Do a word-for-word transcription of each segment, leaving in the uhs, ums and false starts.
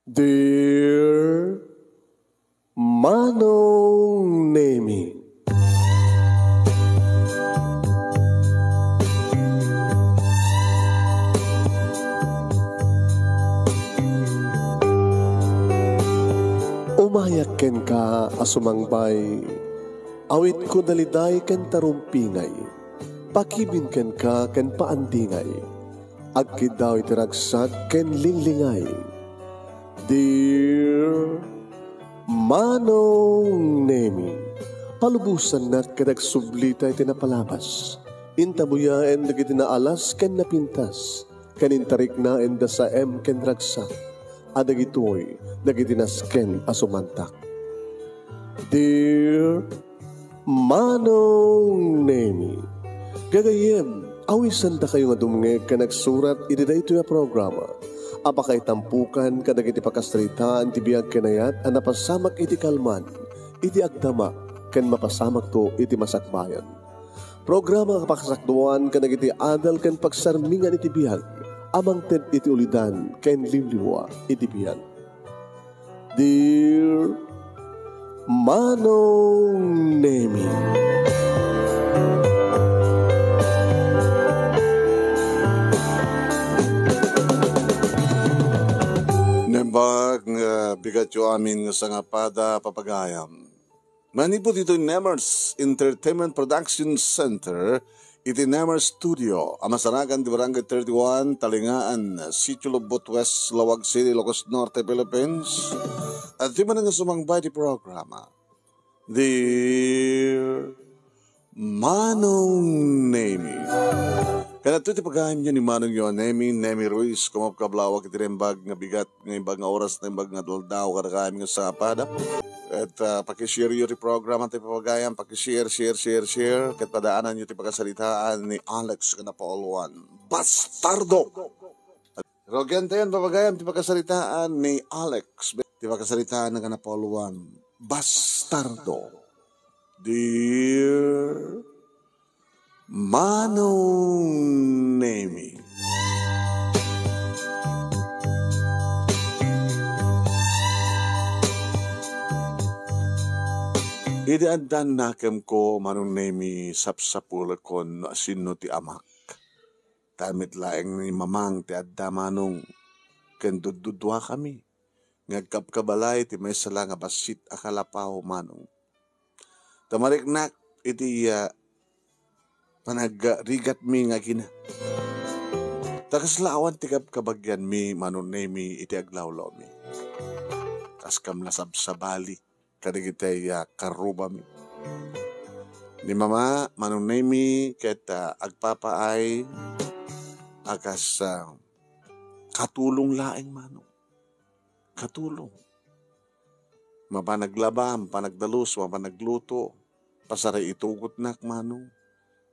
Dear Manong Nemi. Umayak kenka a sumangbay, awitko daliday ken tarumpingay, pakibin kenka ken paandingay, agkiddaw iti ragsak ken linglingay. Dear Manong Nemi, palubosannak ket agsublita iti napalabas. Intabuyaen dagiti naalas ken napintas, ken intariknaen da saem ken ragsak, a dagitoy dagiti nasken a sumantak. Dear Manong Nemi, gagayyem, awisandakayo nga dumngeg ken agsurat iti daytoy a programa a pakaitampokan kadagiti pakasaritaan ti biag ken ayat a napasamak iti kalman, iti agdama, ken mapasamakto iti masakbayan. Programa a pakasakduan kadagiti adal ken pagsarmingan iti biag a mangted iti ulidan ken liwliwa iti biag. Dear Manong Nemi. Naimbag nga bigatyo amin nga sangapada, papagayam. Manipud iti Nemers Entertainment Production Center, iti Nemers Studio, a masarakan ti Barangay thirty-one, Talingaan, Sitio Lubot West, Laoag City, Ilocos Norte, Philippines. Adtoy manen nga sumangbay ti programa, Dear Manong Nemi. Ken adtoy ti pagayamyo ni Manongyo a Nemi, Nemi Ruiz, kumapkablaawak iti naimbag nga bigat, nga imbag nga oras, naimbag nga aldaw, kadakami nga sangapada. Ket, ah, pakishareyo ti programa ti papagayam, pakishare, share, share, share. Ket padaananyo ti pakasaritaan ni Alex nga napauluan. Bastardo! Rugiantayon, papagayam, ti pakasaritaan ni Alex. Ti pakasaritaan nga napauluan. Bastardo. Dear Manong Nemi. Idi addan nakemko, Manong Nemi, sapsapulekon no asino ti amak. Ta met laeng ni Mamang ti adda, Manong, ken dudduduakami nga agkabkabalay ti maysa la nga bassit a kalapaw, Manong. Ta mariknak iti, ah, panagrigatmi nga agina. Ta kasla awan ti kabkabagianmi, Manong Nemi, iti aglawlawmi. Kas kam nasabsabali kadagiti, ah, karrubami. Ni Mama, Manong Nemi, ket, ah, agpapaay a kas, ah, katulong laeng, Manong. Katulong. Mapan aglaba, mapan agdalus, mapan agluto. Pasaray itugotnak, Manong.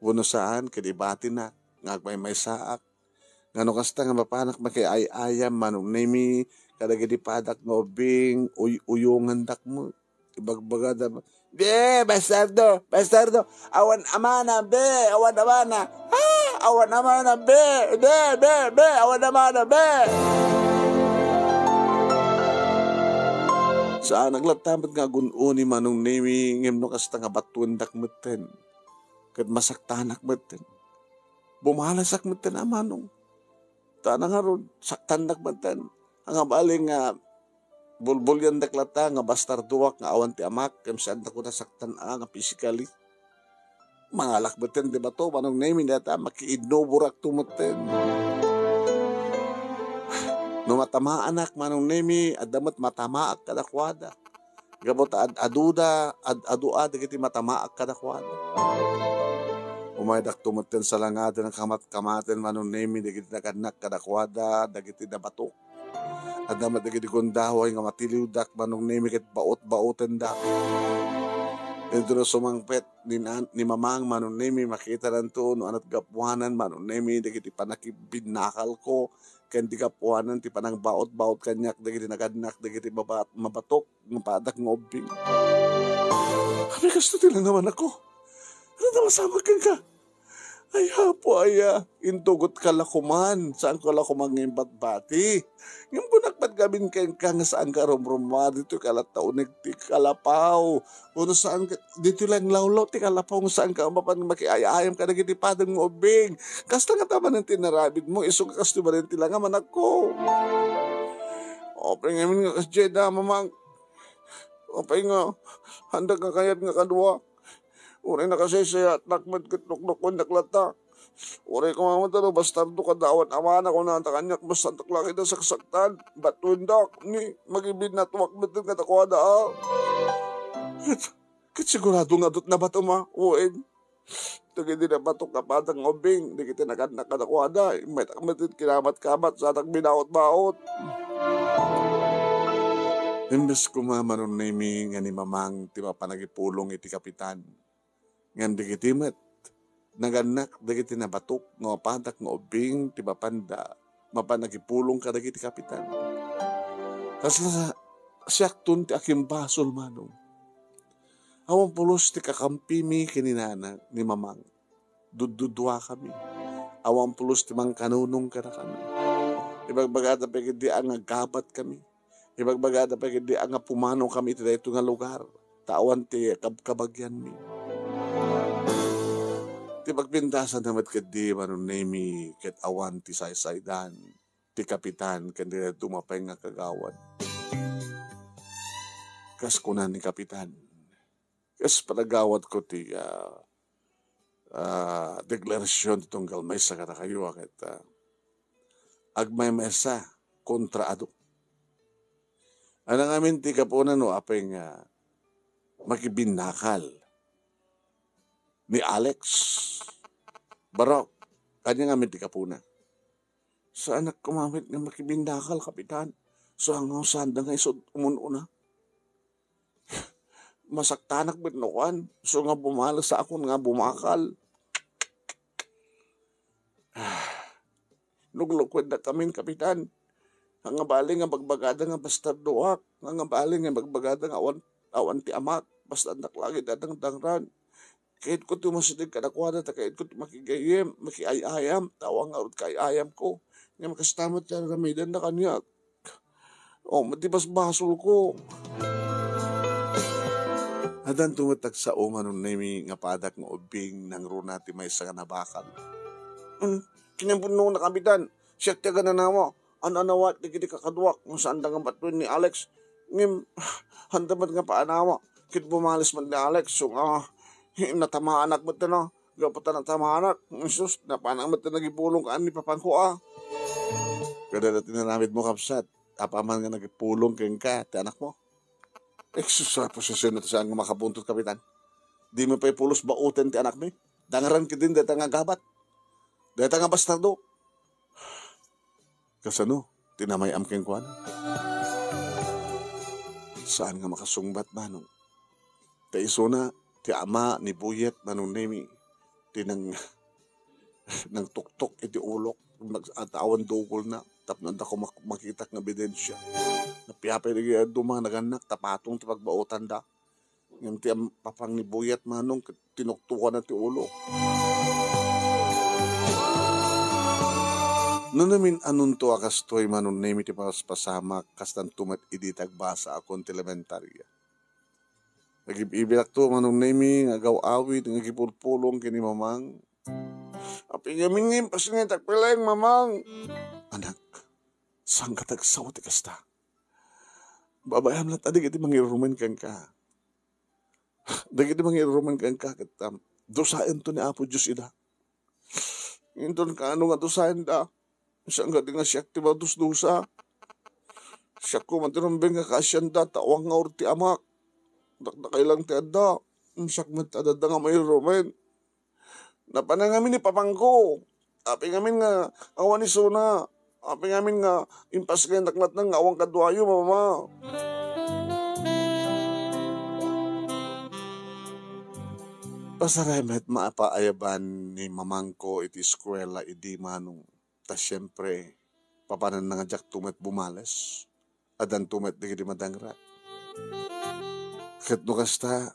Wenno saan, ket ibatinak nga agmaymaysaak. Nga no kasta nga mapanak makiay-ayam, Manong Nemi, kadagiti padak nga ubbing, uy-uyongandak met. Ibagbagada, "Be, bastardo, bastardo, awan amana, be, awan amana. Ah, awan amana, be, be, be, be, awan amana, be." Saanak latta met nga agun-uni, Manong Nemi, ngem no kasta nga batuendak metten, ket masaktanak metten. Bumalasak metten a, Manong. Ta nangarud, saktannak metten. Ania bali nga bulbuliandak latta nga bastardoak nga awan ti amak, ken saandak koma saktan a nga physically. Mangalak metten ti bato, Manong Nemi, dayta, makiinnuborakto metten. No matamaanak, Manong Nemi, adda met matamaak kadakuada. Gapu ta ad-aduda, ad-adua dagiti matamaak kadakuada. Umaydakto metten salangaden a kamat-kamaten, Manong Nemi, dagiti nagannak kadakuada, dagiti nabatok. Adda met dagiti gundaway nga matiliwdak, Manong Nemi, ket baot-baotendak. Intono sumangpet ni nan-, ni Mamang, Manong Nemi, makitananto no ania't gapuanan, Manong Nemi, dagiti panakibinnakalko, ken di gapuanan ti panangbaot-baot kaniak dagiti nagannak dagiti baba-, mabatok nga padak nga ubbing. Apay, kastoy ti lanawannakko? Adda masapul kenka? Ay, Apo, aya, intugotka la koman, saanko la koman nga imbatbati. Ngem kunak met ngamin kenka nga saanka rumrummuar ditoy kalataonek ti kalapaw. Wenno saan ket, ditoy la inlawlaw ti kalapaw nga saanka mapan makiay-ayam kadagiti padam nga ubbing. Kasta ngata manen ti inaramidmo, isu nga kastoy manen ti langam, anakko. Apay ngamin nga kasdiay da, Mamang. Apay nga, haandak nga kayat nga kadua. Uray nakasaysayaatnak met ket nuknukuendak latta. Uray koma met no bastardo kada awan amana, kunada kaniak, bastaandak la ket a saksaktan, batuendak, ni makibinnatuak met kadakuada, a. Ket, ket sigurado nga adut nabatom, a, wen. Dagiti nabatok nga padam nga ubbing, dagiti nagannak kadakuada, immaytak met ket kinamatkamat, saandak binaot-baot. Imbes koma, Manong Nemi, nga ni Mamang ti mapan agipulong iti kapitan, ngem dagiti met nagannak dagiti nabatok nga padam nga ubbing ti mapanda, mapan agipulong kadagiti kapitan. Kasla siakton ti akimbasol, Manong. Awan pulos ti kakampimi ken ni Nana, ni Mamang. Dudduduakami. Awan pulos ti mangkanunong kadakami. Ibagbagada pay ketdi a nga gabatkami. Ibagbagada pay ketdi a nga pumanokami iti daytoy nga lugar, ta awan ti kabkabagianmi. Ti pagpintasanna met ketdi, Manong Nemi, ket awan ti saysaydan ti kapitan ken ti dadduma pay nga kagawad. Kas kuna ni kapitan, kas panagawad ko ti, ah, ah, deklarasion ti tunggal maysa kadakayo, a ket, ah, agmaymaysa kontra adu. Ania ngamin ti gapuna no apay nga makibinnakal ni Alex? Barok, ania ngamin ti gapuna? Saanak koma met nga makibinnakal, Kapitan. Saan nga, saanda nga isu umun-una. Masaktanak met no kuan, isu nga bumales sa akon nga bumakal. Nuglukuendak ngamin, Kapitan. Nga bali nga bagbagada nga bastardoak. Nga bali nga bagbagada nga awan, awan ti amak. Bastaandak la ket a dangdangran. Kayatko ti umasideg kadakuada, ta kayatko ti makigayyem, makiay-ayam, ta awan ngarud kaay-ayamko. Ngem kasta met ti ar-aramidenda kaniak. O, ti basbasolko. Addanto met agsao, Manong Nemi, nga padak nga ubbing nangruna ti maysa nga nabakal. Hmm, kinapudnona, Kapitan. Siak ti agananawa. An-anawak dagiti kakaduak nga saanda nga batuen ni Alex. Ngem, haanda met nga paanawa. Ket bumales met ni Alex, so nga, natamaanak met na. Gapu ta natamaanak. Jesus, napanak met nagipulong ken ni papangko, a. Kada dati nanamidmo, kabsat. Apaman nga nagipulong kenka ti anakmo. Jesus, a, posesyon na ti saan nga makabuntot, Kapitan. Dimo pay pulos baoten ti anakmi. Dangran ketdin dayta nga gabat. Dayta nga bastardo. Kasano ti namay-am kenkuana? Saan nga makasungbat, Manong. Ta isuna, ti ama ni Buyet, Manong Nemi, ti nang-, nangtuktok iti ulok, nag-, at awan dugolna, tapno adda ko mak-, makitak nga ebidensia. Napiapay dagiti dadduma nga nagannak, ta patong ti pagbaotanda. Ngem ti am-, papang ni Buyet, Manong, ket tinuktokanna ti ulo. No namin-anonto a kastoy, Manong Nemi, ti paspasamak, kastanto met idi ti agbasa akon ti elementaria. Nagib-ibilakto, Manong Nemi, nga agaw-awid, nga agipulpulong ken ni Mamang. Apay ngamin nga impasngaytak pay laeng, Mamang. Anak, saan ka tagsao ti kasta? Babaem latta dagiti mangirumen kenka. Dagiti mangirumen kenka ket, um, dusaento ni Apo Dios ida. Inton kaano nga dusaenda, saan nga di nga siak ti madusdusa. Siak koma ti rumbeng nga kaasianda, ta awan nga urti amak. Dakdakay lang ti adda. Siak met ti adda nga mairumen. Napanan ngamin ni papangko. Apay ngamin nga awan isuna. Apay ngamin nga impasngaynak latta nga awan kaduayo, Mama. Pasaray met maipaayaban ni mamangko iti eskuela idi, Manong. Ta siempre, papananna nga diakto met bumales. Addanto met dagiti madangrat. Ket no kasta,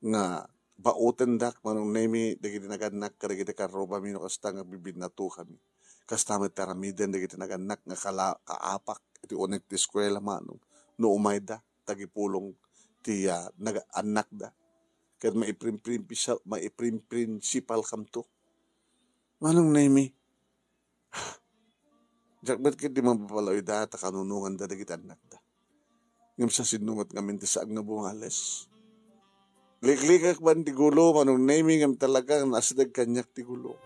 nga bautendak, Manong Nemi, dagiti nagannak kadagiti karrubami no kasta nga bibinnatukami. Kasta met ti aramiden dagiti nagannak nga kala-, kaapak iti unek ti eskuela, Manong, no umayda, tagipulong ti, ah, naga-, annakda. Ket maiprim-, prinsipal-, maiprim-, prinsipalkamto. Manong Nemi, diak met ketdi mapapalaw ida ta kanunonganda dagiti annakda. Ngem sa sinno met ngamin ti saan nga bungales? Liklikak man ti gulo, Manong Nemi, ngem talaga nga naasideg kaniak ti gulo.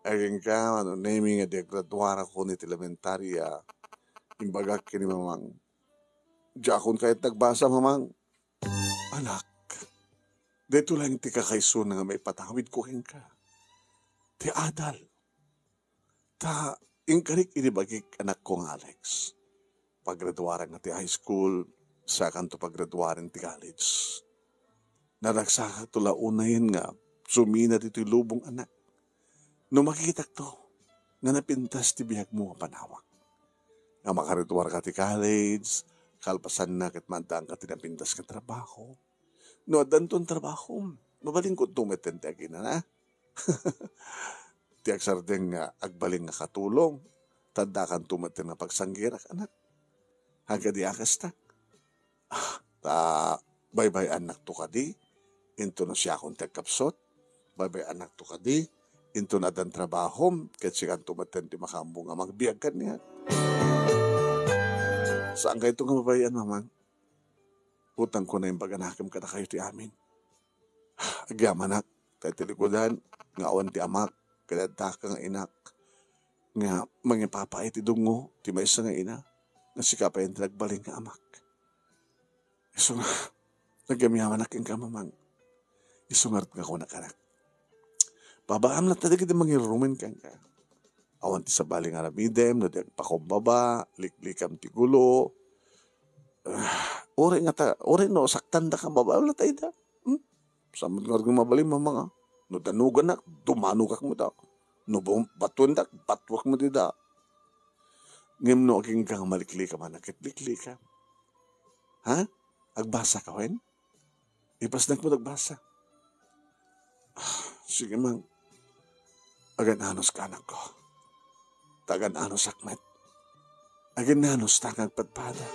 Agingga, Manong Nemi, nga di agraduarakon iti elementaria. Imbagak ken ni Mamang, "Diakon kayat nagbasa, Mamang." Anak, daytoy laeng ti kakaisuna nga maipatawidko kenka. Ti adal. Ta inkarik idi bagik, anakko nga Alex. Paggraduaran nga ti high school, saakanto paggraduaren ti college. Naragsakakto la unayen nga sumina ditoy lubong, anak. No makikitakto nga napintas ti biagmo nga panawak, nga makariduarka ti college, kalpasanna ket maaddaanka ti napintas nga trabaho. No addanton trabahom, mabalinkonto metten ti agina, na? Ti agsardeng nga agbalin nga katulong, ta addakanto metten nga pagsanggirak, anak. Agadi a kasta. Ah, ta baybay-annakto kadi, intono siakon ti agkapsut, baybay-annakto kadi, intono addan trabahom, ket sikanto metten ti makaammo nga mangbiag kaniak. Saankayto nga mabaybay-an, Mamang. Utangko nga imbaganakem kadakayo ti amin. Agyamanak, ta iti likudan, nga awan ti amak, ket adda ka nga inak, nga mangipapa iti dungo, ti maysa nga ina, nga sika pay ti nagbalin nga amak. Isu nga, nagyamyamanak kenka, Mamang. Isu nga ret nga kunak, anak. Babaam latta dagiti mangirumen kenka. Awan ti sabali nga aramidem, no di agpakumbaba, liklikam ti gulo. Ah, uri nga ta, uri no saktandaka, babaam latta ida. Hmm? Saan met nga mabalin, Mamang, a? No danuganak, dumanogak met a. No bum-, batuendak, batuek met ida. Ngem no agingga nga maliklikam, anak, ket liklikam. Ha? Agbasaka wen? Ipasnek met agbasa. Ah, sige, Mang. Agan-anos ka, anakko. Ta agan-anosak met. Agan-anos ta nga agpadpada.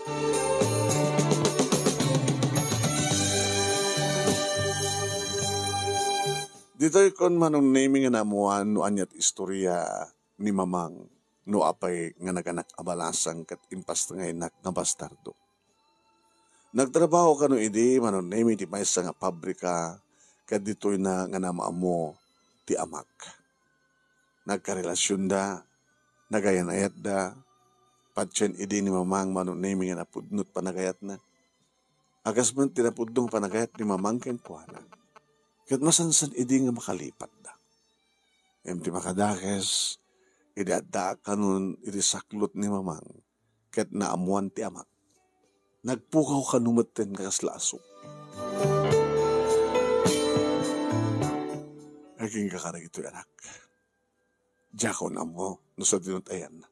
Ditoy kon Manong Nemi nga naammoan no ania ti istorya ni Mamang no apay nga naganak a balasang ket impastengaynak nga bastardo. Nagtrabaho kano idi, Manong Nemi, ti maysa nga pabrika, ket ditoyna nga namaammo ti amak. Nagkarelasionda, nagayan-ayatda, patien idi ni Mamang, Manong Nemi, nga napudno ti panagayatna. A kas met ti napudno nga panagayat ni Mamang kenkuana. Ket masansan idi nga makalipatda. Ngem ti makadakes, idi addaak kanon iti saklot ni Mamang, ket naammoan ti amak. Nagpukaw kano metten nga kasla aso. Agingga kadagitoy, anak. Diakon ammo no sadino ti ayanna.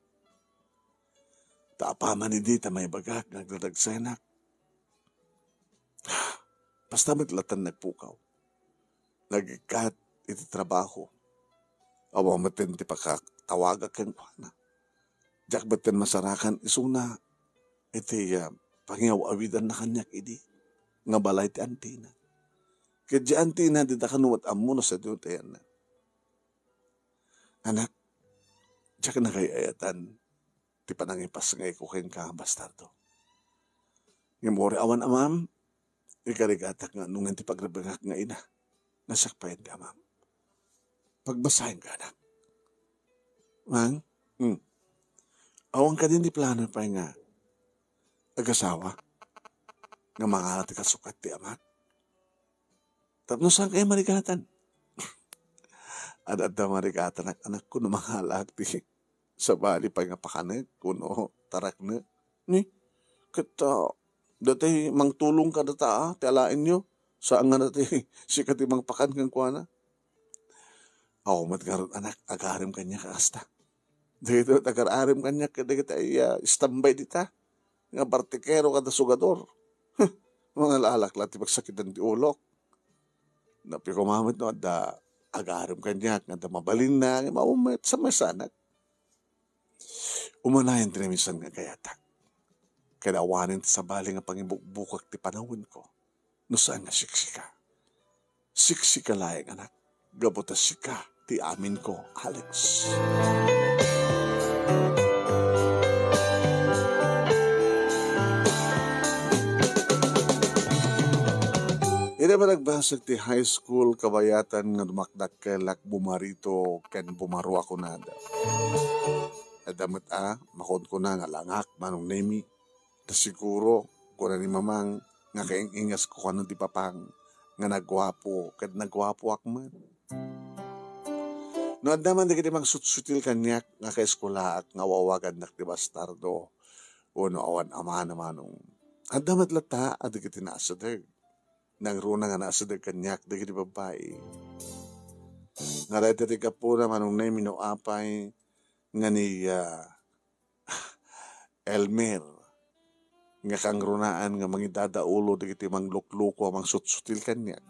Ta apaman idi ta maibagak nga agdadagsenak, basta met latta nagpukaw. Nagikkat iti trabaho. Awan metten ti pakatawagak kenkuana. Diak metten masarakan isuna iti, ah, pangiaw-awidanna kaniak idi nga balay ti antina. Ket di antina, dida kano met ammo no sadino ti ayanna. Anak, diak nagay-ayatan ti panangipasngayko kenka, bastardo. Ngem uray awan amam, ikarigatak nga nungen ti pagribengak nga ina, nga siak pay ti amam. Pagbasaenka, anak. Mang? Hmm. Awan kadi ti plano pay nga agasawa nga mangala ti kasukat ti amak? Tapno saan kayo marigatan? Ad-adda marigatanak, anakko, no mangalaak ti sabali pay nga pakanek, kuno taraknek. Ni, ket, ah, datay mangtulong kadata, ah, ti alaenyo. Saan nga datay sika ti mangpakan kenkuana. Aw, met ngarud, anak, agarim kaniak a kasta. Dagiti agar-arim kaniak, dagiti, ah, istambay dita nga bartikero kada sugador. Huh, Mangal-alak la ti pagsakitan ti ulok. Napikumamet no adda agarem kaniak nga adda mabalinna, nga maummet sa masanak. Umanayan ti naminsan nga gayatak. Kadawanen ti sabali nga pangibugbukak ti panawenko. No saan nga siksika. Siksika laeng, anak. Gapu ta sika ti aminko, Alex. Ida panagbasag ti high school, kabayatan nga dumakdakkelak bumarito ken bumaroak kunada. Adda met a makunkuna nga langak, Manong Nemi. Ta siguro, kuna ni Mamang, nga kaing-ingasko kano ti papang, nga nagguapo, ket nagguapoak met. No adda man dagiti mangsutsutil kaniak nga kaeskulaak nga aw-awagannak ti bastardo, wenno awan amana, Manong. Adda met latta a dagiti naasideg. Nangruna nga naasideg kaniak dagiti babbai. Nga dayta ti gapuna, Manong Nemi, no apay nga ni, ah, Elmer nga kangrunaan nga mangidadaulo dagiti manglukluko a mangsutsutil kaniak.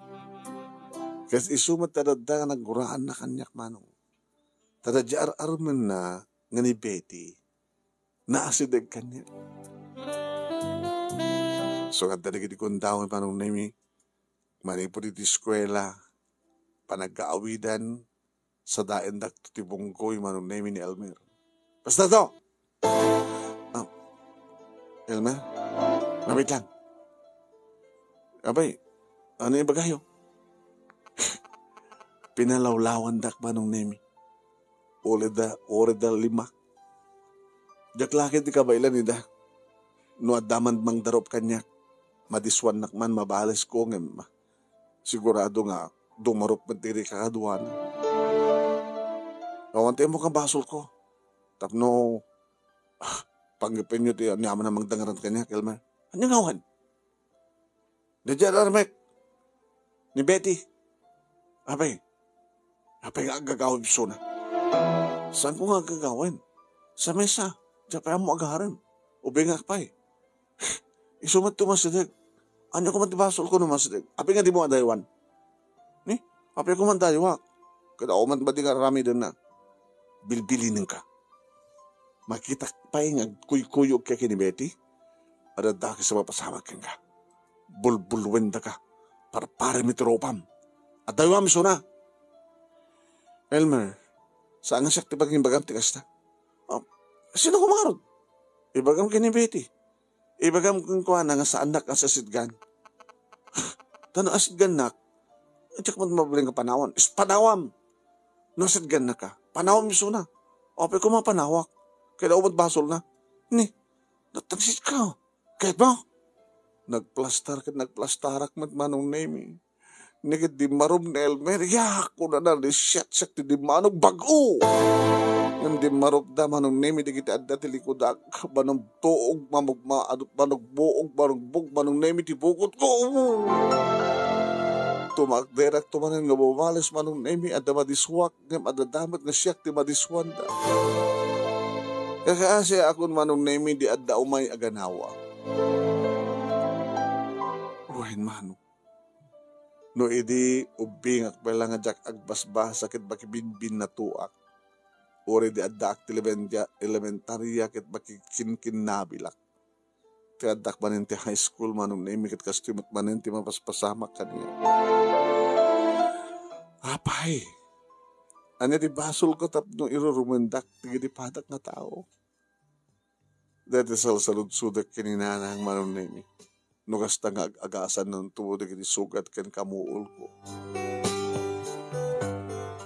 Ket isu met ti adda nga naguraanna kaniak, Manong. Ta adda ar-armenna nga ni Betty naasideg kaniak. Sukat dagiti kundaw, Manong Nemi, manipud iti eskuela, panagkaawidan, sadaendakto ti bunggoy, Manong Nemi, ni Elmer. Basta to! Ah, Elmer? Mabit lang. Apay, ano ibagayo? Pinalawlawandak, Manong Nemi. Uli da, uri da lima. Diak la ket ti kabaelan ida. No adda man mangdarup kaniak, madiswannak man, mabalesko, ngem sigurado nga dumarup met dagiti kakaduana. Awan ti ammok nga basolko. Tapno, ah, pangngeppenyo ti aniaman a mangdangran kaniak, Elmer. Ania ngawen? Daydiay adarmek ni Betty. Apay, apay nga aggagawaem isuna? Saanko nga aggagawaem? Sa mesa, diak pay ammo agarem. Ubingak pay. Isu met ti umasideg. Ania koma ti basolko no umasideg? Apay nga dimo adaywan? Ni? Apay koma adaywa? Kada umat ba di nga aramidenna? Bilbilinenka. Makitak pay nga agkuykuyogka ken ni Betty, adda dakes a mapasamak kenka. Bulbulwendaka. Parparem iti rupam. Adaywam isuna. Elmer, saan nga siak ti pangimbagam ti kasta? Ah, sino koma ngarud? Ibagam ken ni Betty. Ibagam kenkuana nga saannak a sasitgan. Ta no asidgannak, diak met mabalin nga panawan. Is panawam! No asidgannaka, panawam isuna. Apay koma panawak. Kaya daw met basolna. Ni, natangsit ka. Kayat mo? Nagplastar ket nagplastarak met, Manong Nemi. Ni ket dimmarum ni Elmer, "Yak," kunana, ni siak-siak ti dimmanog, bag-o! Ngem dimmarupda, Manong Nemi, dagiti adda ti likudak, manong buog, mamugma-, adu-, manong buog, manugbog, Manong Nemi, ti bukotko. Tumakderak to manen nga bumales, Manong Nemi, adda madiswak, ngem adda damet nga siak ti madiswanda. Kakaasiakon, Manong Nemi, di adda umay a ganawa. Wen, Manong. No idi ubbingak pay la nga diak agbasbasa ket makibinnatuak, uray di addaak ti elementia-, elementaria ket makikinkinnabilak. Ti addak manen ti high school, Manong Nemi, ket kastoy met manen ti mapaspasamak kaniak. Apay, ania ti basolko tapno irurumendak dagiti padak nga tao? Dayta salsaludsodek ken ni Nanang, Manong Nemi. No kasta nga ag-agasannanto dagiti sugat ken kamuolko,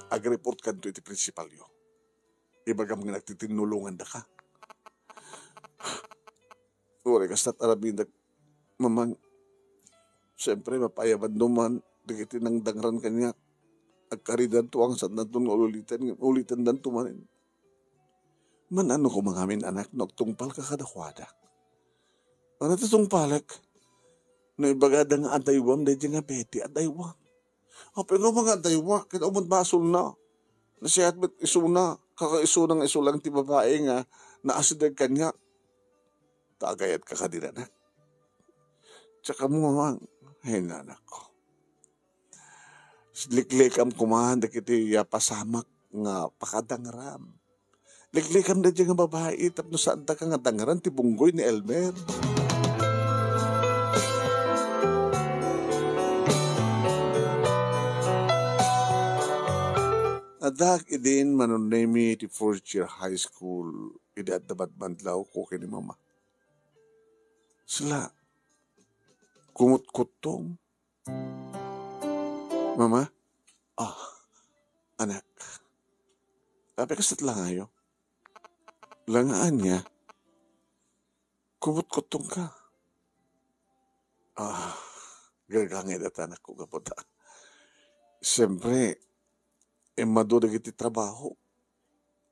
agreportkanto iti prinsipalyo. Ibagam nga nagtitinnulongandaka. Uray kasta ti aramidek, Mamang, siempre, mapaayabanto man dagiti nangdangran kaniak. Agkaridanto, angsandanto nga uliten, ulitendanto manen. Man-anok koma ngamin, anak, no agtungpalka kadakuada. Ania ti tungpalek? No ibagada nga adaywam daydiay nga Betty, adaywam. Apay nga nga adaywa, ket umot basolna. Nasiat met isuna, kakaisuna nga isu lang ti babai nga naasideg kaniak. Ta agayadka kadi, anak. Tsaka mo, Mamang, ay, nanakko. Liklikam koma dagiti, ah, pasamak nga pakadangram. Liklikam daydiay nga babai tapno saandaka nga dangran ti bunggoy ni Elmer. Addaak idin, Manong Nemy, ti fourth year high school, idi adda badbadlawko ken ni Mama. Sla, kumutkuttong. Mama? Ah, anak. Apay, kasla ngayo? Langaan niya. Kumutkuttong ka. Ah, gagangay dayta, anakko, gapu ta. Siyempre, immadu dagiti trabaho.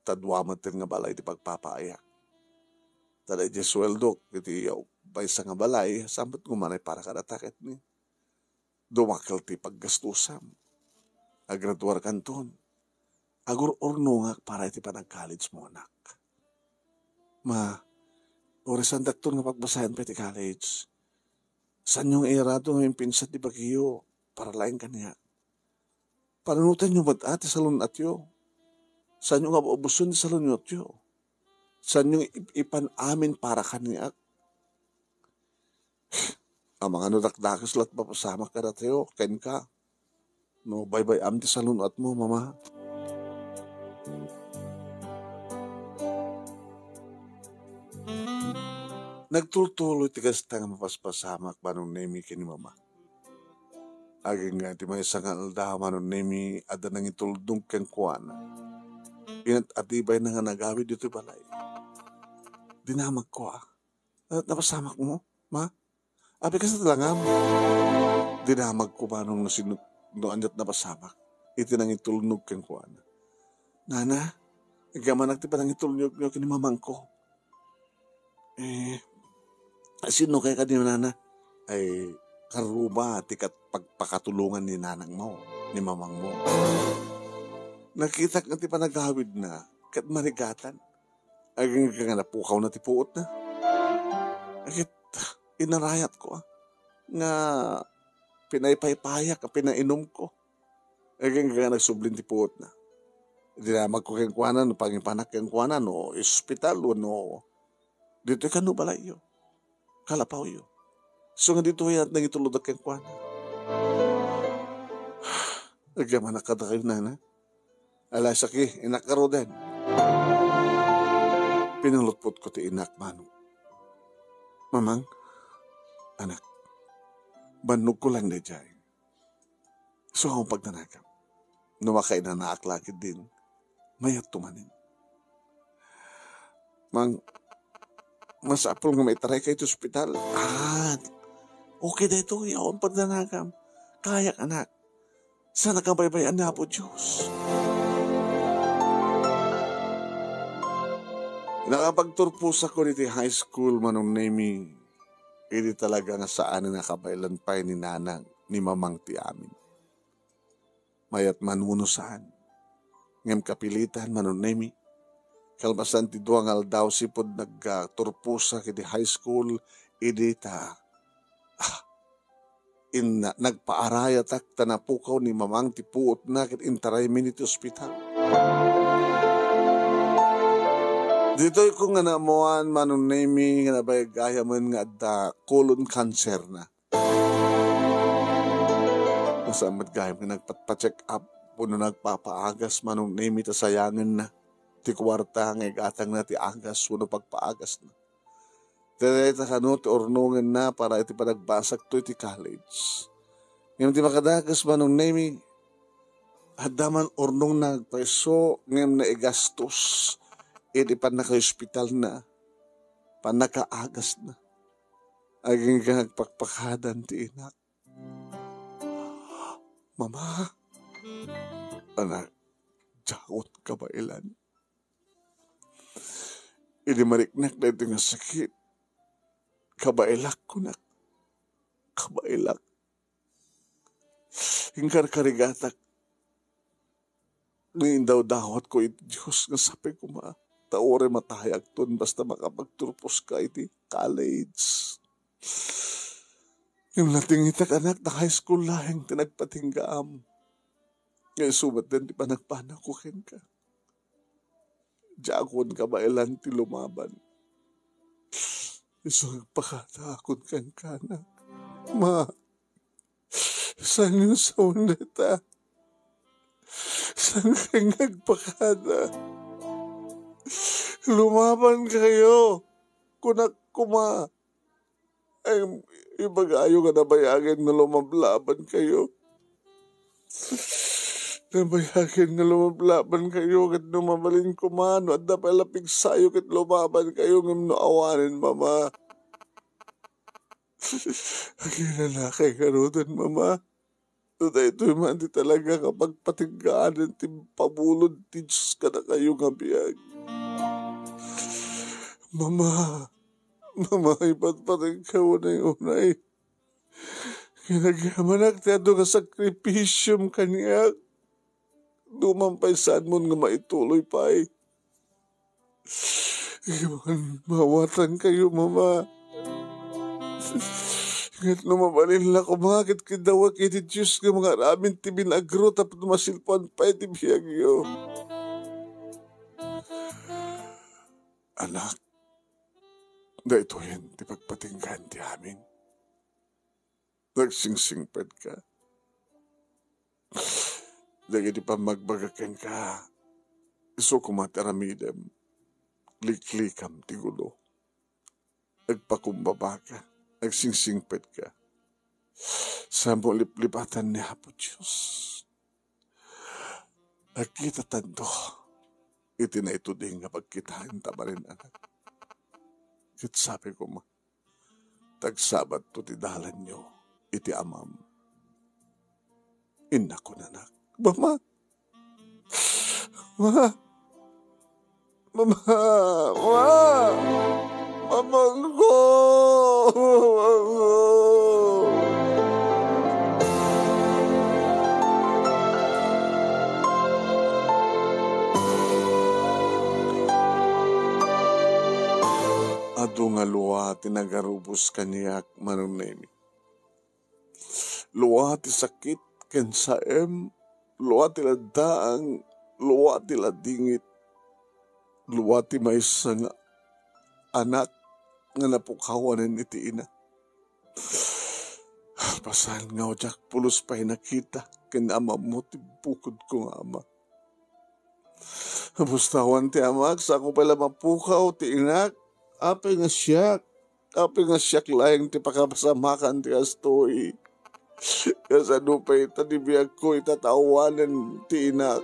Ta dua met nga balay ti pagpapaayak. Ta daydiay sueldok iti maysa nga balay, saan met nga umanay para kadata ket ni dumakel ti paggastusam. Agraduarkanton. Agur-urnongak para iti panag-college mo, anak. Ma, uray saandakton nga pagbasayan pay ti college. Saanyo nga iyarato nga impinsan ti bagiyo para laeng kaniak. Panunotenyo met, a, ti salun-atyo. Saanyo nga abusen ti salun-atyo. Saanyo nga ip-, ipan amin para kaniak. Amangan no dakdakes la ti mapasamak kadatayo, kenka. No baybay-am ti salun-atmo, Mama. Nagtultuloy ti kasta nga mapaspasamak, Manong Nemy, ken ni Mama. Agingga ti maysa nga aldaw, Manong Nemy, adda nangitulnog kenkuana. Inat-atibayna nga nagawid ditoy balay. Dinamagko, a. Napasamakmo, Ma? Apay, kasta langam? Dinamagko, Manong, no sino, no ania't napasamak iti nangitulnog kenkuana. Nana, agyamanak ti panangitulnogyo ken ni mamangko. Eh, sino kaya kadi, Nana? Ay, karruba ti kat-, pagpakatulongan ni nanangmo, ni mamangmo. Nakitak nga ti panagawidna, ket marigatan. Agingga nga napukawna ti puotna. Ket inarayatko, a, nga pinaypaypayak a pinainumko. Agingga nga nagsublin ti puotna. Dinamagko kenkuana no pangipanak kenkuana no ospital wenno ditoy kano balayyo. Kalapawyo. Isu nga ditoy a nangitulnog kenkuana. Agyamanak kadakayo, Nana. Alasaki, inak garuden. Pinalutpotko ti inak, Manong. Mamang, anak, bannogko lang daydiay. Isu nga pagdanagam. No makainanaak la ketdin, mayatto manen. Mang, masapul nga maitarayka iti ospital. Ah, okay daytoy, awan pagdanagam. Kayak, anak. Saan a kabaybay-an ni Apo Dios. Nakapagturposakon iti high school, Manong Nemy, idi talaga nga saanen a kabaelan pay ni nanang, ni mamang ti amin. Mayat man wenno saan. Ngem kapilitan, Manong Nemy. Kalpasan ti dua nga aldaw sipud nagturposak iti high school, idi ta, ah, inna, nagpaarayatak ta napukaw ni mamang ti puotna ket intaraymi iti ospital. Ditoy ko nga naammoan, Manong Nemy, nga nabayag gayamen nga adda colon cancer na. Saan met gayam nga nagpatpa-check up wenno nagpapaagas, Manong Nemy, ta sayangenna ti kuarta nga igatangna ti agas wenno pagpaagasna. Dayta kano ti urnongenna para iti panagbasakto iti college. Ngem ti makadakes, Manong Nemy, adda man urnongna agpayso ngem naigastos iti pannakaospitalna, pannakaagasna. Agingga nga agpakpakadan ti inak. Mama, anak, diakon kabaelan. Idi mariknak daytoy nga sakit, kabaelak, kunak. Kabaelak. Inkarkarigatak. Nga indawdawatko iti Dios nga sapay koma ta uray matayakton basta makapagturposka iti college. Ngem natingitak, anak, ta high school laeng ti nagpatinggaam. Nga isu met ti panagpanawko kenka. Diakon kabaelan ti lumaban. Isu nga agpakadaakon kenka, anak. Ma, saanyo sawen dayta? Saan kayo nga agpakada? Lumaban kayo. Kunak koma. Ay, ibagayo nga nabayagen nga lumablaban kayo. Nabayagen nga lumablaban kayo, ket no mabalin koma, no adda pay la pigsayo ket lumaban kayo, ngem no awanen, Mama. Aginanakay ngaruden, Mama. No daytoy man ti talaga nga pagpatinggaan ti pabulod ti Dios kadakayo nga biag. Mama, Mama, ipatpateg ka unay-unay. Kinagyamanak ti adu nga sakripisiom kaniak. Duman pay saanmon nga maituloy pay. Iwan, mawatan kayo, Mama. Ket no mabalin la koma, ket kiddawek iti Dios nga mangaramin ti milagro tapno masilpuan pay ti biagyo. Anak, daytoyen ti pagpatinggaan ti amin. Nagsingsingpet ka. Dagiti pammagbagak kenka, isu koma ti aramidem. Liklikam ti gulo. Agpakumbaba ka, agsingsingpet ka. Samo liplipatan ni Apo Dios. Agkitatanto iti naituding nga pagkitaenta manen, anak. Ket sabi koma, tagsabatto ti dalanyo iti Amam. Innakon, anak. Mama! Ma! Mama! Ma! Mamangko! Mamangko! Adu nga lua ti nagarubos kaniak, Manong Nemi. Lua ti sakit ken saem, lua ti laddaang, lua ti ladingit, lua ti maysa nga anak nga napukawanen iti ina. Kalpasan nga diak pulos pay nakita ken amammo ti bukodko nga ama. Bustawan ti amak, sako pay la mapukaw ti inak. Apay nga siak? Apay nga siak laeng ti pakapasamakan ti kastoy? Kasano pay ta ti biagko ita ta awanen ti inak?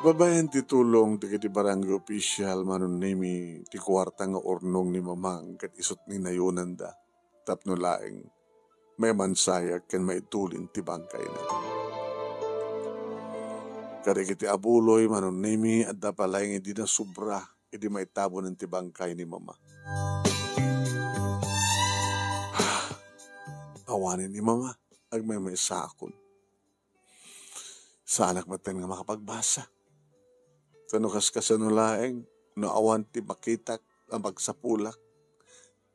Babaen ti tulong dagiti barangay official, Manong Nemi, ti kuarta nga urnong ni Mamang ket isut' ni nayonanda tapno laeng maimansayak ken maitulin ti bangkayna. Kadagiti abuloy, Manong Nemi, adda pay laeng idi nasobra idi maitabonen ti bangkay ni Mama. Awanen ni Mama, agmaymaysaakon. Saanak metten nga makapagbasa. Ta no kaskasano laeng, no awan ti makitak a magsapulak,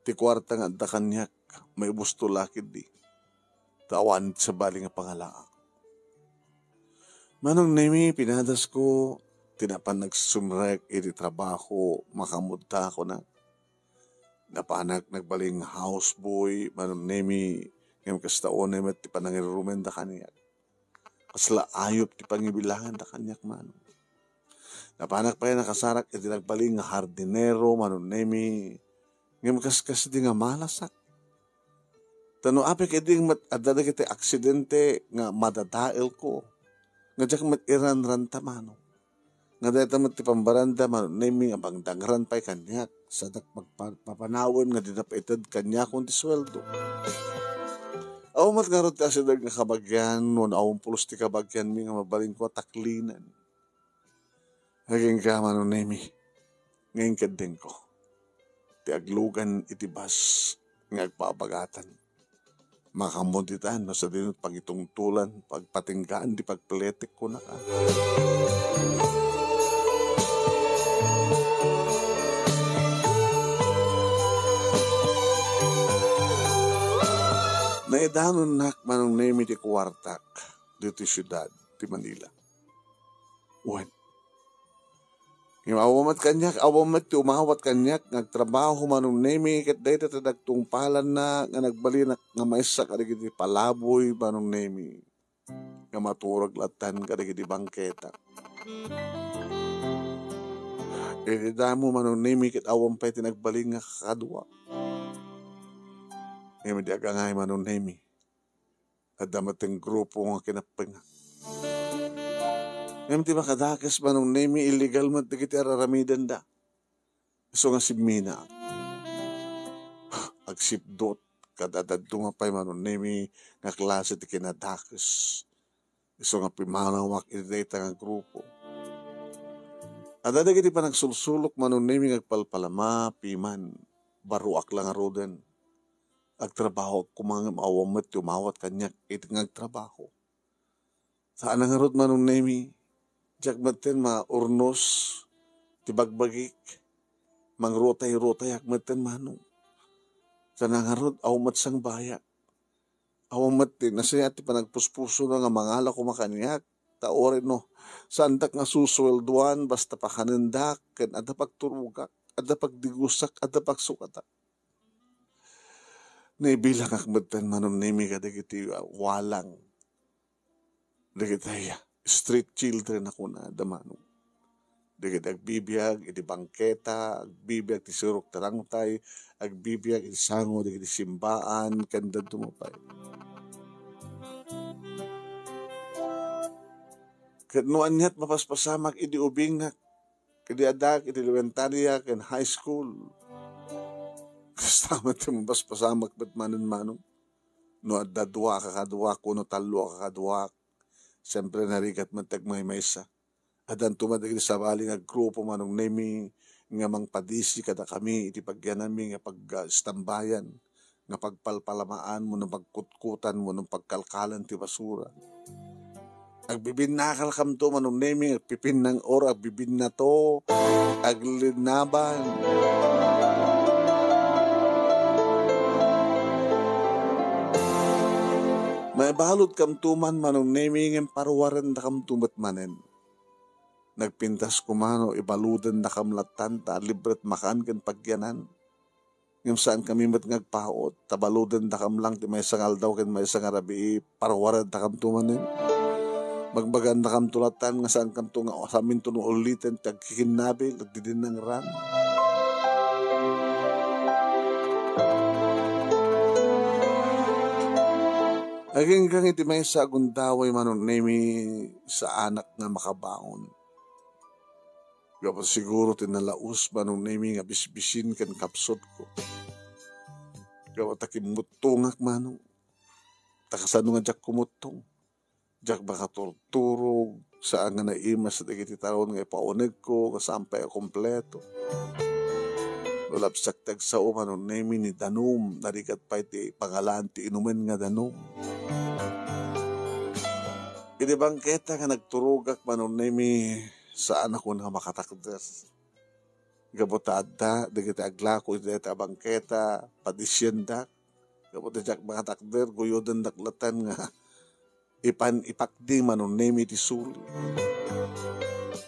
ti kuarta nga adda kaniak, maibusto la ketdi. Ta awan ti sabali nga pangalaak. Manong Nemi, pinadasko, ti napan nagsumrek iti trabaho, makaammoda, kunak. Napanak nagbalin nga houseboy, Manong Nemi, ngem kasta unay met ti panangirumenda kaniak. Kasla ayup ti pangibilanganda kaniak, Manong. Napanak pay nakasarak iti nagbalin nga hardinero, Manong Nemi, ngem kaskasdi nga malasak. Ta no apay ketdi met adda dagiti aksidente nga madadaelko, nga diak met iranranta, Manong. Nga dayta met ti pambaranda, Manong Nemi, nga mangdangran pay kaniak, sadak pagpa-, papanawen nga dida pay ited kaniakon ti sueldo. Awan met ngarud ti asideg nga kabagian, wenno awan pulos ti kabagianmi nga mabalinko a taklinen. Agingga, Manong Nemi, nga inkeddengko ti aglugan iti bus nga agpabagatan. Makaammo ditan no sadino pagitungtolan, pagpatinggaan ti pagpeletek, kunak. Naidanonnak, Manong Nemi, ti kuartak ditoy siudad ti Manila. Wen, ngem awan met kaniak, awan met ti umawat kaniak nga agtrabaho, Manong Nemi, ket dayta ti nagtungpalanna nga nagbalinak nga maysa kadagiti palaboy, Manong Nemi, nga maturog lattan kadagiti bangketa. Iti damo, Manong Nemi, ket awan pay ti nagbalin nga kakadua. Ngem idi agangay, Manong Nemi, adda met ti grupo nga kinappengan. Ngem ti makadakes, Manong Nemi, illegal met dagiti ar-aramidenda. Isu nga simminaak. Agsipdut, ket adda duma pay, Manong Nemi, nga klase ti kinadakes. Isu nga pimanawak iti dayta nga grupo. Adda dagiti panagsulsulok, Manong Nemi, nga agpalpalama, piman, barruak la ngaruden. Agtrabahoak koma ngem awan met ti umawat kaniak iti nga agtrabaho. Saan a ngarud, Manong Nemi, diak metten maurnos ti bagbagik. Mangrutay-rutayak metten, Manong. Saan a ngarud, awan met sangbayak. Awan met ti nasayaat ti panagpuspusona nga mangala koma kaniak. Ta uray no, saandak nga susueldoan basta pakanendak ken adda pagturogak, adda pagdigusak, adda pagsukatak. Naibilangak metten, Manong Nemi, kadagiti, ah, walang. Dagiti, ah, street children a kunada, Manong. Dagiti agbibiag iti bangketa, agbibiag ti sirok ti rangtay, agbibiag iti sango dagiti simbaan, ken dadduma pay. Ket no aniat mapaspasamak idi ubingak, idi addaak iti elementaria ken high school, kasta met ti mapaspasamak met manen, Manong. No adda dua a kakaduak wenno tallo a kakaduak, siempre, narigat met ti agmaymaysa. Addanto met dagiti sabali nga grupo, Manong Nemi, nga mangpadisi kadakami iti pagyananmi nga pag-, ah, istambayan, nga pagpalpalamaan wenno pagkutkutan wenno pagkalkalan ti basura. Agbibinnakalkamto, Manong Nemi, agpipinnang or agbibinnato, aglinnaban. Maibaludkamto man, Manong Nemi, ngem paruarendakamto met manen. Nagpintas koma no ibaludendakam lattan ta libret makan ken pagyanan. Ngem saankami met nga agpaut, ta baludendakam lang ti maysa nga aldaw ken maysa nga rabii, paruarendakamto manen. Bagbagandakamto lattan nga saankamto nga, saminto nga ulliten ti agkikinnabil, agdidinnangran. Aginggang iti maysa a gundaway, Manong Nemi, saanak nga makabaon. Gapu siguro ti nalaus, Manong Nemi, nga bisbisin ken kapsutko. Gapu ta kimmuttongak, Manong. Ta kasano nga diak kumuttong? Diak makaturturog, saan nga naimas dagiti taron nga ipaunegko, nga saan pay a kompleto. No labsak ti agsao, Manong Nemi, ni danum, narigat pay ti pangalaan ti inumen nga danum. Idi bangketa nga nagturogak, Manong Nemi, saan a koma nga makatakder. Gapu ta adda dagiti aglako iti dayta a bangketa, padisiendak. Gapu ta diak makatakder, guyodendak lattan nga ipan ipakdi, Manong Nemi, ti suli.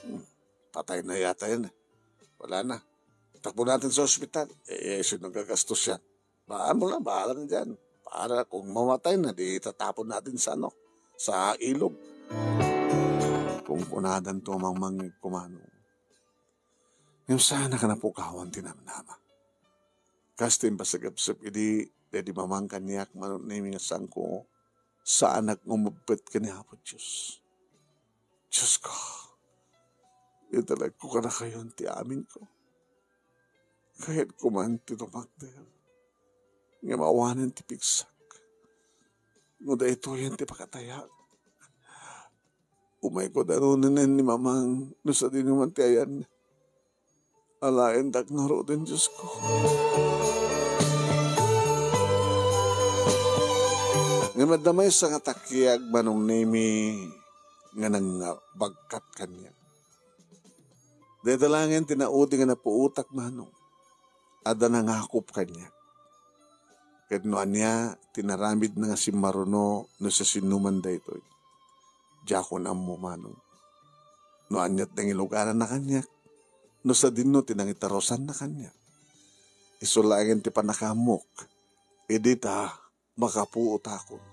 Hmm, patay na yata yan, eh. Wala na. Takbo natin sa ospital. Eh, eh, sino gagastos yan? Baan mo lang, bahala na dyan. Para kung mamatay na, di tatapon natin sa ano, sa ilog. Kung kunadan to, Manong Nemi, kumano. Ngem saan a napukawan ti namnama. Kas ti impasagepsep idi, daydi mamang kaniak, Manong Nemi, nga saanko, saanak nga umebbet ken ni Apo Dios. Dios ko, italagko kadakayon ti amin ko. Kayatko man ti tumakder, ngem awanen ti pigsak. No daytoyen ti pakatayak, umayko danunen ni mamang no sadino man ti ayan. Alaendak ngaruden, Dios ko. Ngem adda maysa nga takiag, Manong Nemi, nga nangbagkat kaniak. Dayta laengen ti naudi nga napuotak, Manong. Adda nangakop kaniak. Ket no ania ti naramidna nga simmaruno no siasinoman daytoy, diakon ammo, manong. No aniat nangilugananna kaniak, no sadino ti nangitarusanna kaniak, isu laengen ti pannakaammok, idi ta makapuotakon.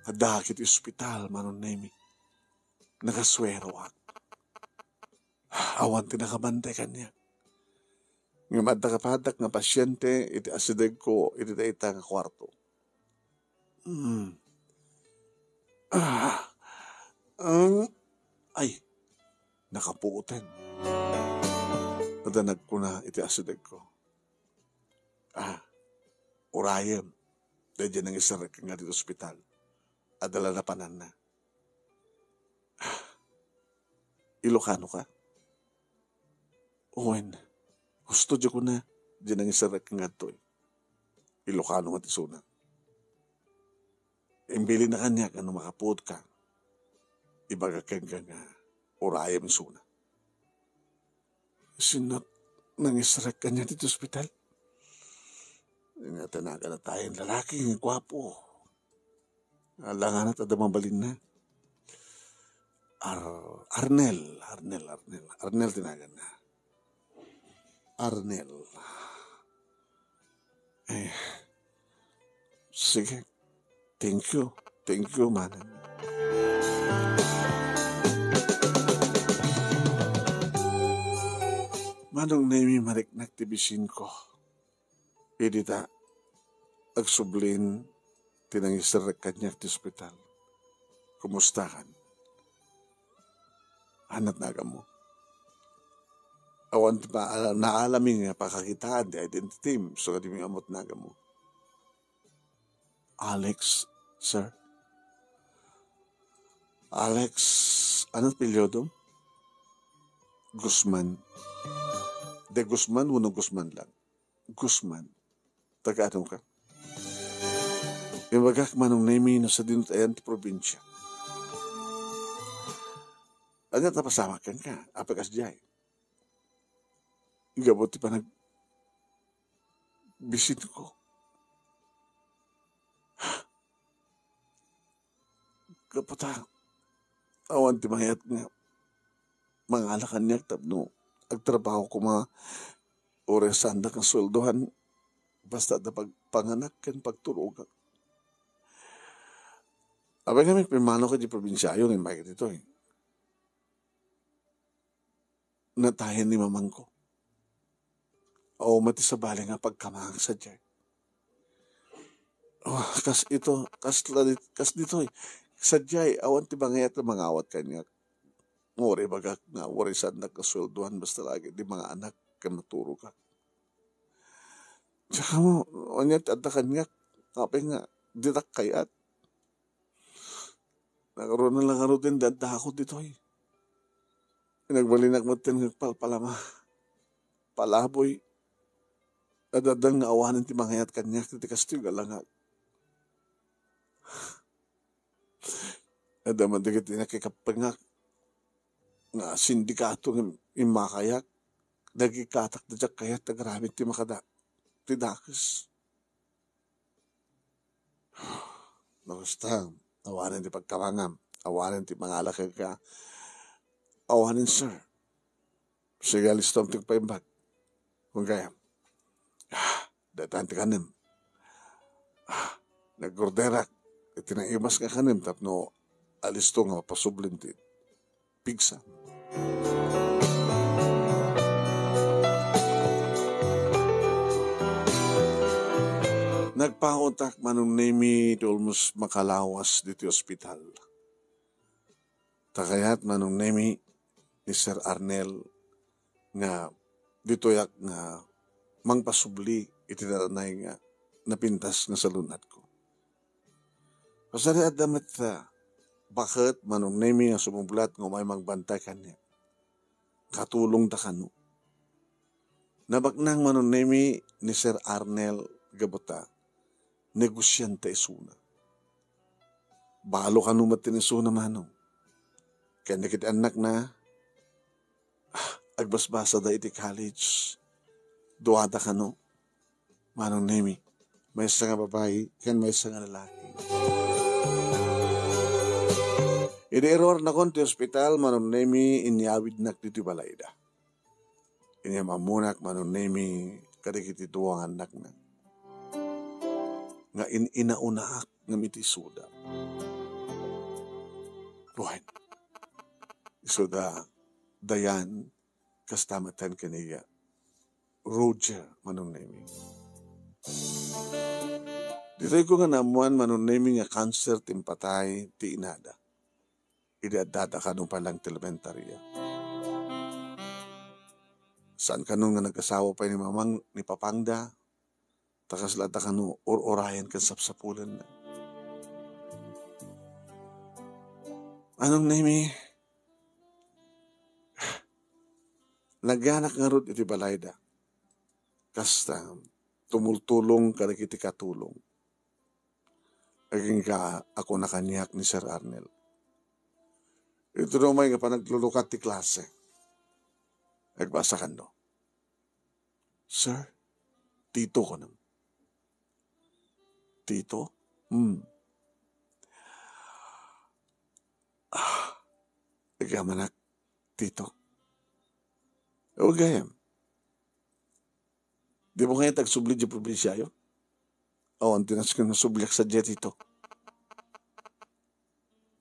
Adda ket ospital, Manong Nemi. Nakasueroak. Awan ti nakabantay kaniak. Ngem adda kapadak nga pasiente iti asidegko iti dayta nga kuarto. Hmm. Ah. Ang, ay, nakapuoten. Adda nagkuna iti asidegko. Ah, urayem. Daydiay nangiserrek nga iti ospital. Adda la napananna. Ilocano ka? Wen, husto diay kuna, diay nangiserrek nga adtoy. Ilocano met isuna. Imbilinna kaniak nga no makapuotka, ibagak kenka nga urayem isuna. Sino nangiserrek kaniak iti ospital? Ania ti naganna tayen lalaki nga guapo. Alanganat adda mabalinna. Ar-, Arnel, Arnel, Arnel. Arnel ti naganna. Arnel. Eh, sige. Thank you. Thank you, manang. Manong Nemi, mariknak ti bisinko. Idi ta agsublin ti nangiserrek kaniak ti ospital. Kumustakan? Ania ti naganmo? Awan ti pa-, naalami nga pakakitaan ti identity mo, so kadimi ammo ti naganmo. Alex, sir. Alex, ania ti apelyidom? Guzman. De Guzman wenno Guzman lang? Guzman. Taga-ano ka? Ibagak, Manong Nemi, no sadino ti ayan ti probinsia. Ania ti napasamak kenka? Apay kasdiay? Gapu ti panagbisinko. Gapu ta, awan ti mayat nga mangala kaniak tapno agtrabaho koma, uray saandak nga sueldoan, basta adda pagpanganak ken pagturogak. Apay ngamin pimmano ka di probinsiayo nga immay ditoy? Natayen ni mamangko. Awan met ti sabali nga pagkamangak sadiay. Oh, kas ito, kas la dit-, kas ditoy. Sadiay, awan ti mangayat nga mangawat kaniak. Ngem ibagak nga uray saandak nga sueldoan basta lagi di mangaanak ken maturogak. Diak ammo, ania ti adda kaniak, apay nga ditak kayat? Nagruno la ngaruden ti addako ditoy. Nagbalinak metten nga agpalpalama. Palaboy. Adda nga awanen ti mangayat kaniak iti kastoy nga langag. Adda met dagiti nakikappengak nga sindikato nga immakayak. Nagikkatak da diak kayat agraman ti makada-, ti dakes. No kasta, awanen ti pagkamangam, awanen ti mangala kenka, awanen, sir. Sige, alistom ti paimbag. Kung kaya, ah, datan ti kanem. Ah, nagorderak iti naimas nga kanem tapno alisto nga mapasublen ti pigsa. Nagpaotak, Manong Nemi, ti almost makalawas ditoy ospital. Ta kayat, Manong Nemi, ni Sir Arnel nga ditoyak nga mangpasubli iti nanay nga napintas nga salun-atko. Kasari adda met, ah, baket, Manong Nemi, nga sumublat nga umay mangbantay kaniak. Katulongda kano. Nabaknang, Manong Nemi, ni Sir Arnel gapu ta negosiante isuna. Balo kano met ti isuna, Manong. Ken dagiti annakna, ah, agbasbasada iti college. Duada kano. Manong Nemi, maysa nga babai ken maysa nga lalaki. Idi iruarnakon ti ospital, Manong Nemi, inyawidnak ditoy balayda. Inyam-ammonak, Manong Nemi, kadagiti dua nga annakna nga in-inaunaak ngem iti isuda. Wen, isuda, Dayan, kasta met ken iya. Roger, Manong Nemi. Ditoy ko nga naammoan, Manong Nemi, nga kanser ti impatay ti inada idi addada kano pay lang ti elementaria. Saan kano nga nag-asawa pay ni mamang ni papangda, ta kasla adda kano ur-urayen ken sapsapulenna. Manong Nemi, nagyanak ngarud iti balayda. Kasta, tumultulong kadagiti katulong. Agingga a kuna kaniak ni Sir Arnel. Iti rumay nga panaglulukat ti klase, agbasa kano. "Sir, Tito," kunam. "Tito?" "Hmm." "Ah, agamanak, Tito." "O, gayam. Dimo kayat agsubli diay probinsiayo?" "Awan ti nasken nga subliak sadiay, Tito."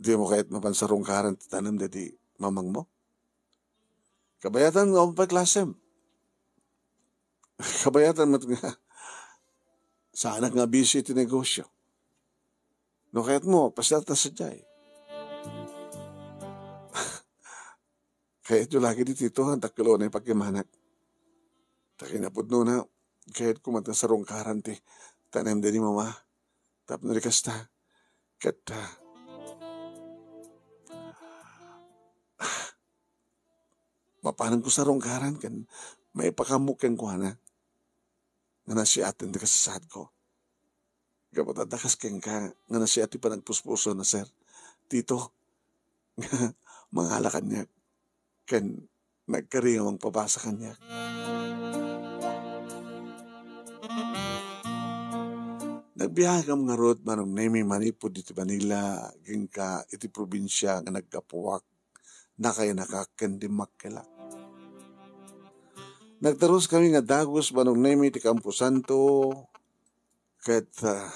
"Dimo kayat mapan sarungkaran ti tanem daydi mamangmo? Kabayatan nga awan pay klasem. Kabayatan met nga saanak nga abisi iti negosyo. No kayatmo, pasiarta sadiay." "Kayatyo la ketdi, Tito, a dakkel unay pagkimanak. Ta kinapudnona, kayatko met nga sarungkaran ti tanem daydi mama. Tapno di kasta, ket, ah, mapananko sarungkaran ken maipakaammo kenkuana nga nasiaten ti kasasaadko. Gapu ta adda kas kenka nga nasiat ti panagpuspusona, Sir, Tito, nga mangala kaniak ken nagkari nga mangpabasa kaniak." Nagbiagam ngarud, Manong Nemi, manipud iti Manila, agingga iti probinsia nga naggapuak, nakainakak ken dimmakkelak. Nagtaruskami nga dagus, Manong Nemi, ti kamposanto, ket, ah,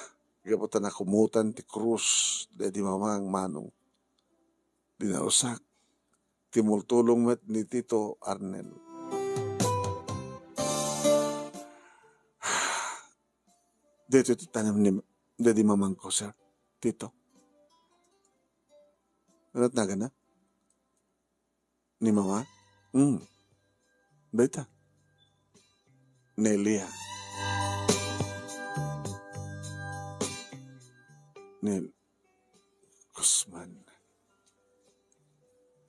gapu ta nakumutan ti krus daydi mamang, Manong, dinarusak. Tumultulong met ni Tito Arnel. "Daytoy ti tanem ni, daydi mamangko, Sir, Tito." "Ania ti naganna?" "Ni mama?" "Hmm. Dayta. Nelia." Nel-, Guzman.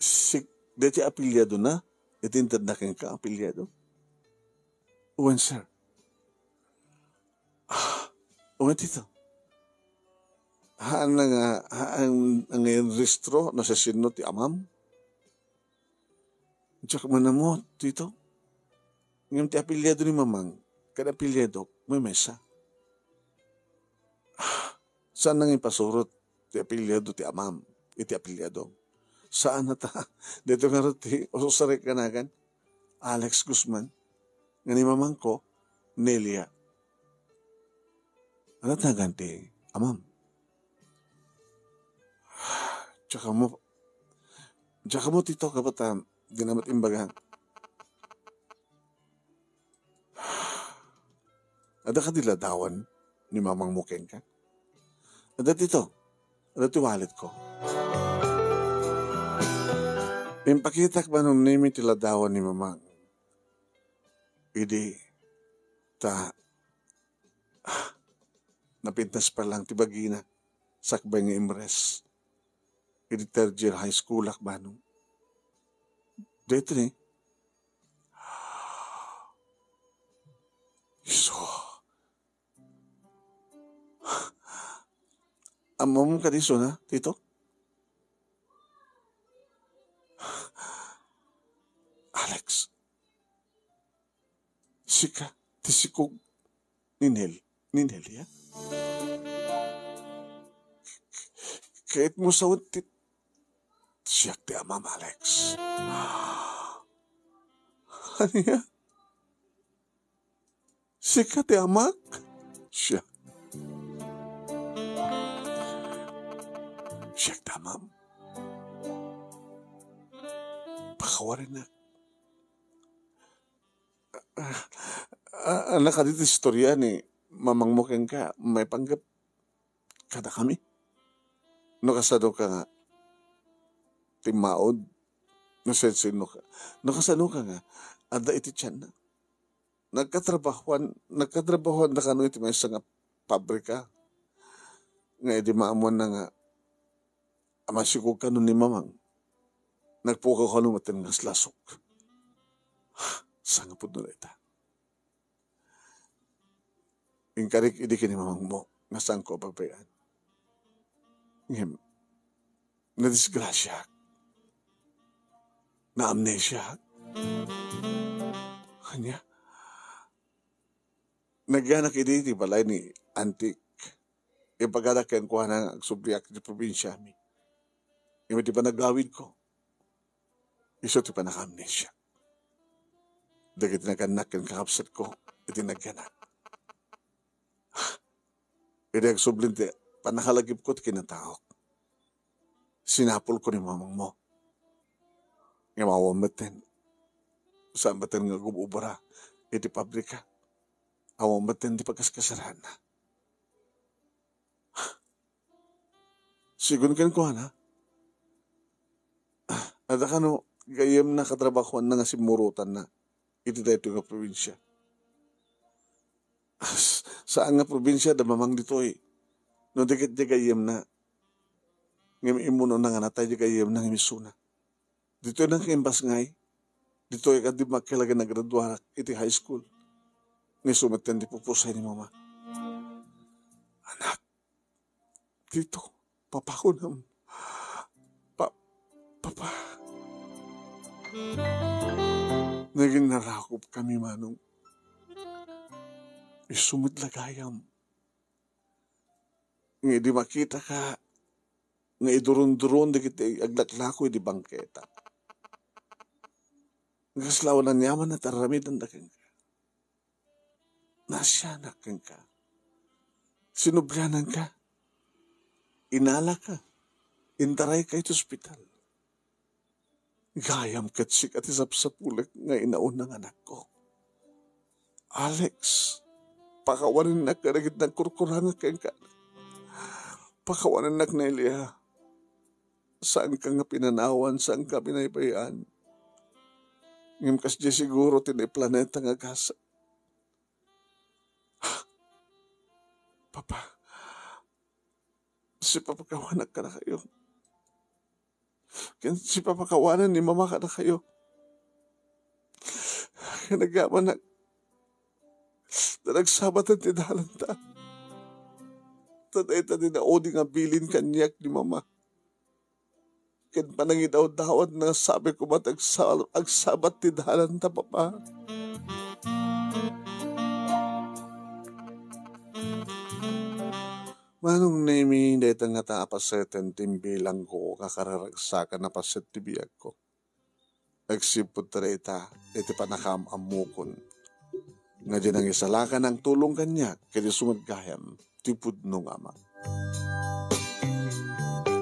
Sik-, daytoy apelyido na? Iti intedna kenka, apelyido? Wen, sir. Ah, wen, Tito. Haan na nga, haan nga inrehistro no siasino ti amam? Diak man ammo, Tito. Ngem ti apelyido ni Mamang ken apelyidok, maymaysa. Ah, saan nga ipasurot ti apelyido ti amam iti apelyidom? Saan a ta, daytoy ngarud ti usurek nga nagan, Alex Guzman, nga ni mamangko, Nelia. Ania ti nagan ti amam? Diak ammo, diak ammo, Tito, gapu ta dina met imbaga. Adda kadi ladawan ni mamangmo kenka? Adda, Tito. Adda ti walletko. Impakitak manong Nemi ti ladawan ni Mamang. Idi ta napintas pa lang ti bagina sakbay nga imres. Idi third year high school ak, manong. Daytoy ni. Isu. Ammom kadi isuna, Tito? Alex, sika ti sikog. ni Nel-, ni Nelia? Ket mo sawen ti, siak ti amam, Alex. Ania? Sika ti amak? Siak. Siak ti amam. Pakawarennak. Ah, ah, ah, kadi ti istoria ni mamangmo kenka, maipanggep kadakami? No kasano ka nga timmaod, no sensenno ka, no kasano ka nga adda iti tianna? Nagkatrabahuan, nagkatrabahuan da kano iti maysa nga pabrika nga idi maammuanna nga a, masikog kano ni mamang. Nagpukaw kano met nga laslasok. Sangapudno dayta. Inkarik idi ken ni mamangmo nga saanko a pabay-an. Ngem, nadisgrasiaak. Naamnesiaak. Ania? Nagyanak idi ti balay ni Antik. Ibagadak kenkuana nga agsubliak iti probinsiami. Ngem iti panagawidko, isu ti panakaamnesiak. Dagiti nagannak ken kakabsatko iti nagyanak. Idi agsublin ti pannakalagipko ti kinataok, sinapulko ni mamangmo. Ngem awan metten, saan metten nga agub-ubra iti pabrika. Awan metten ti pagkaskasaraanna. Sigun kenkuana, adda kano gayyemna katrabahuanna nga simmurotanna iti daytoy nga probinsia. Saan nga probinsia da mamang ditoy. No di ket di gayyemna, ngem immunona nga natay di gayyemna ngem isuna. Ditoy nang imbasngay, ditoy ket dimmakkel a nagraduarak iti high school. Nga isu metten ti pupusay ni mama. Anak, dito, papakunam. Pa-, papa. Naging narakop kami, Manong. Isu met la gayam. Nga idi makitaka, nga iduron-duron dagiti aglaklako idi bangketa. Nga kasla awan aniaman a tarramidenda kenka. Naasianak kenka. Sinubliananka. Inalaka. Intarayka iti ospital. Gayam ket sika ti sapsapulek nga inauna nga anakko. Alex, pakawanennak kadagiti nagkurkurangak kenka. Pakawanennak, Nelia. Saanka nga pinanawan, saanka pinaybay-an. Ngem kasdiay siguro ti naiplaneta nga gasat. Papa, sipapakawanak kadakayo. Ken sipapakawanan ni Mama kadakayo. Ken agyamanak, ta nagsabaten ti dalanta. Ta dayta ti naudi nga bilin kaniak ni Mama. Ken panangidawdawatna, sabi ko met, agsa-, agsabat ti dalanta, Papa. Manong Nemi, dayta ngata a paseten ti imbilangko nga kararagsakan a paset ti biagko. Agsipud ta dayta iti panakaam-ammokon nga di nangisalakan a tulong kaniak ket isu met gayam ti pudno nga ama.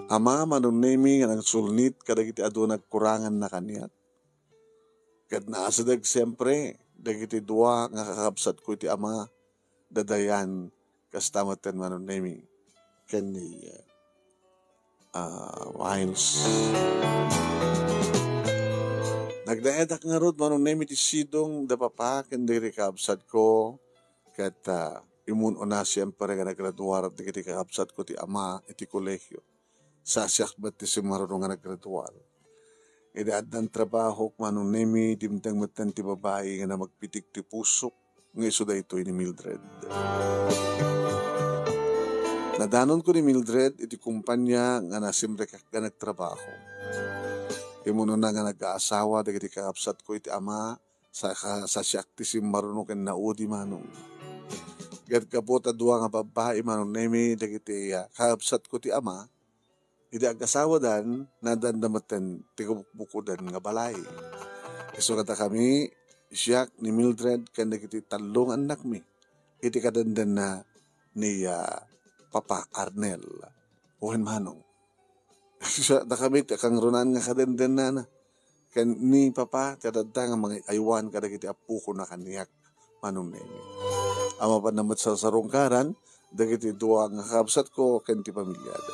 Ama, Manong Nemi, nga nangsulnit kadagiti adu a nagkuranganna kaniak. Ket naasideg siempre dagiti dua nga kakabsatko iti ama, da Dayan, kasta metten, Manong Nemi, ken ni, ah, Miles. Nagnaedak ngarud, Manong Nemi, ti sidong da Papa ken dagiti kakabsatko, ket, ah, immun-una siempre nga nagraduar dagiti kakabsatko ti ama iti kolegio. Sa siak met ti simmaruno nga nagraduar. Idi addan trabahok, Manong Nemi, dimteng metten ti babai nga namagpitik ti pusok nga isu daytoy ni Mildred. Nadanonko ni Mildred iti kumpanya nga nasimrekak nga nagtrabaho. Immun-una nga nagkaasawa dagiti kakabsatko iti ama, sa-, sa siak ti simmaruno ken naudi, Manong. Ket gapu ta dua nga babbai, Manong Nemi, dagiti, ah, kakabsatko ti ama, idi agasawadan, naadda metten ti kabukbukodan nga balay. Isu kadakami, siak, ni Mildred, ken dagiti tallo nga annakmi, iti kadendenna ni, ah, Papa Arnel. Wen Manong. Isu dakami ti kangrunaan nga kadendennana. Ken ni Papa, ti adda nga mangay-aywan kadagiti appokona kaniak, Manong Nemi. A mapanna met sarsarungkaran dagiti dua nga kakabsatko ken ti pamiliada.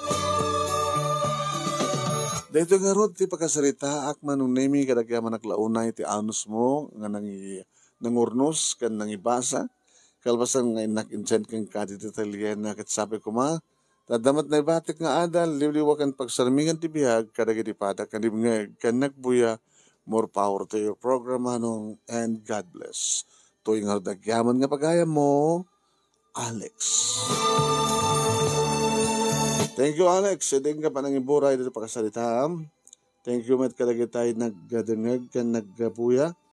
Daytoy ngarud ti pakasaritaak, Manong Nemi, kadagiti amannak la unay ti anusmo nga nangi-, nangurnos ken nangibasa. Kalpasan nga innak insend kenka ti detalye na ket sapay koma, ta adda met naibatik nga adal, liwliwa ken pagsarmingan ti biag kadagiti pada ken ibngeg ken nagbuya. More power to your program, Manong, and God bless. Toy ngarud agyaman nga pagayammo, Alex. Thank you, Alex. Idi nga panangiburay dito pakasaritaam. Thank you met kadagitay nagdengngeg ken nagbuya.